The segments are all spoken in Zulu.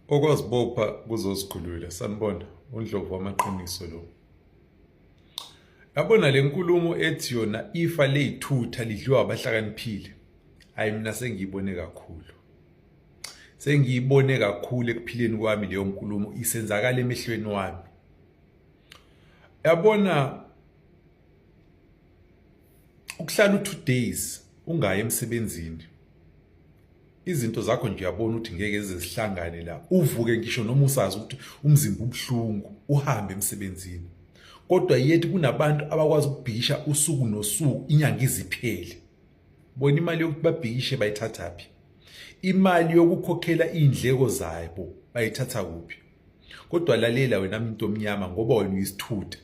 Okwazibopha kuzozikhulula. Sanibona, uNdlovu wamaqiniso lo. Yabona le nkulumo ethi yona ifa leyithutha lidliwa abahlakaniphile. Hayi, mina sengiyibone kakhulu. Sengiyibone kakhulu ekuphileni kwami leyo nkulumo isenzakala emehlweni wami. Yabona, ukuhlala u2 days ungayi emsebenzini, izinto zakho nje uyabona ukuthi ngeke zize zihlangane la. Uvuke ngisho noma usazi ukuthi umzimba ubuhlungu, uhambe emsebenzini, kodwa yethi kunabantu abakwazi ukubhikisha usuku nosuku, inyanga iziphele. Bona imali yokuthi babhikishe bayithathaphi? Imali yokukhokhela iy'ndleko zabo bayithatha kuphi? Kodwa lalela wena muntu omnyama, ngoba wena uyisithutha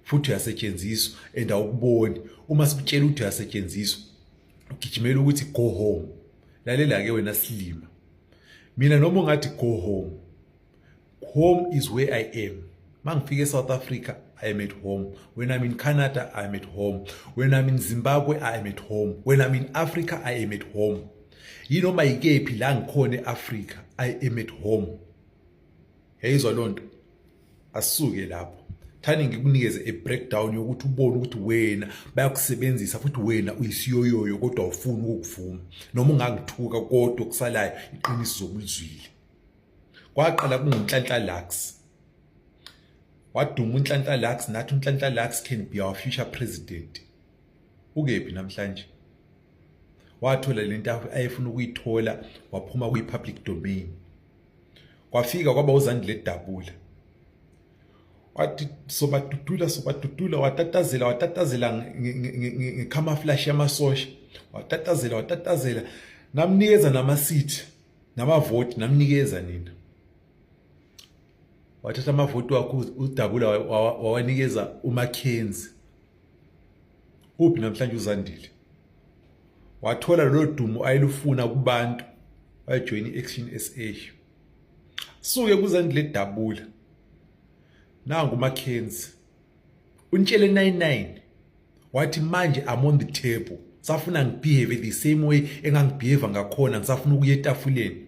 futhi uyasetshenziswa and awukuboni. Uma sikutshela ukuthi uyasetshenziswa, ugijimela ukuthi go home. Lalela-ke wena silima, mina noma ungathi go home, home is where I am. Mangifike e-South Africa, I am at home. When I'm in Canada, I am at home. When I'm in Zimbabwe, I am at home. When I'm in Africa, I am at home. Yinoma yikephi la ngikhona e-Africa, I am at home. Yayizwa loo nto? Asisuke lapho. Thani ngikunikeze a breakdown yokuthi ubone ukuthi wena bayakusebenzisa futhi wena uyisiyoyoyo, kodwa awufuni ukukuvuma. Noma ungangithuka, kodwa okusalayo iqiniso zobulizwile. Kwaqala kunguNhlanhla Lux, waduma uNhlanhla Lux. Nathi uNhlanhla Lux can be our future president. Ukephi namhlanje? Wathola lento ayefuna ukuyithola, waphuma kwi-public domain. Kwafika kwaba uZandile Dabula, wathi sobadudula, sobadudula. Watatazela, watatazela ngecamouflage yamasosha, watatazela, watatazela. Namnikeza nama-seat namavoti, namnikeza nina. Wathatha amavoti wakhe uDabula, wawanikeza uMackenzie. Uphi namhlanje uZandile? Wathola lolo dumo ayelufuna kubantu, wajoyina i-Action SA. Suke kuZandile Dabula, nangu uMackenzie untshele 99, wathi manje I'm on the table, safuna ngibehave the same way engangibehave ngakhona, ngisafuna ukuya etafuleni.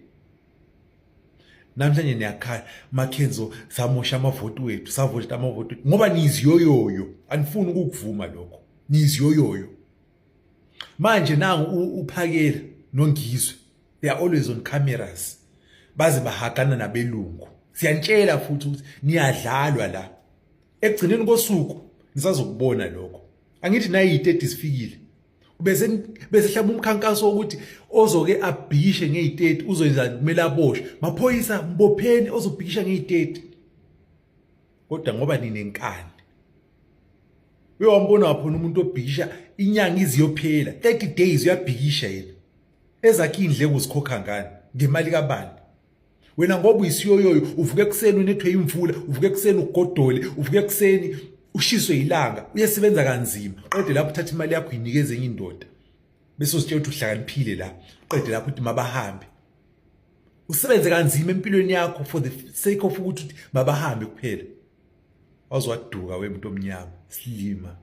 Namhlanje niyakhala, Mackenzie, samosha amavoti wethu, savota amavoti wethu, ngoba niziyoyoyo, anifuni ukukuvuma lokho, niziyoyoyo. Manje nangu uPhakela noNgizwe, they are always on cameras, baze bahagana nabelungu. Siyantshela futhi ukuthi niyadlalwa la. Ekugcineni kosuku nisazokubona lokho. Angithi nayi-30 sifikile, bese bese hlaba umkhankaso wokuthi ozoke abhikishe ngeyi-30 uzoyenza, kumele aboshwe, maphoyisa mbopheni ozobhikisha ngeyi-30. Kodwa ngoba ninenkani, uyawambona waphona umuntu obhikisha inyanga iziyophela, 30 days uyabhikisha yena, ezakhe iy'ndleko uzikhokha ngani? Ngemali kabani wena? Ngoba uyisiyoyoyo, uvuka ekuseni unethwe imvula, uvuka ekuseni ugodole, uvuka ekuseni ushiswe ilanga, uyesebenza kanzima, qede lapho uthatha imali yakho uyinikeze enye indoda, bese uzitshela ukuthi uhlakaniphile la. Qede lapho uthi mabahambe. Usebenze kanzima empilweni yakho for the sake of ukuthi uthi mabahambe kuphela. Waze waduka we muntu omnyama, silima.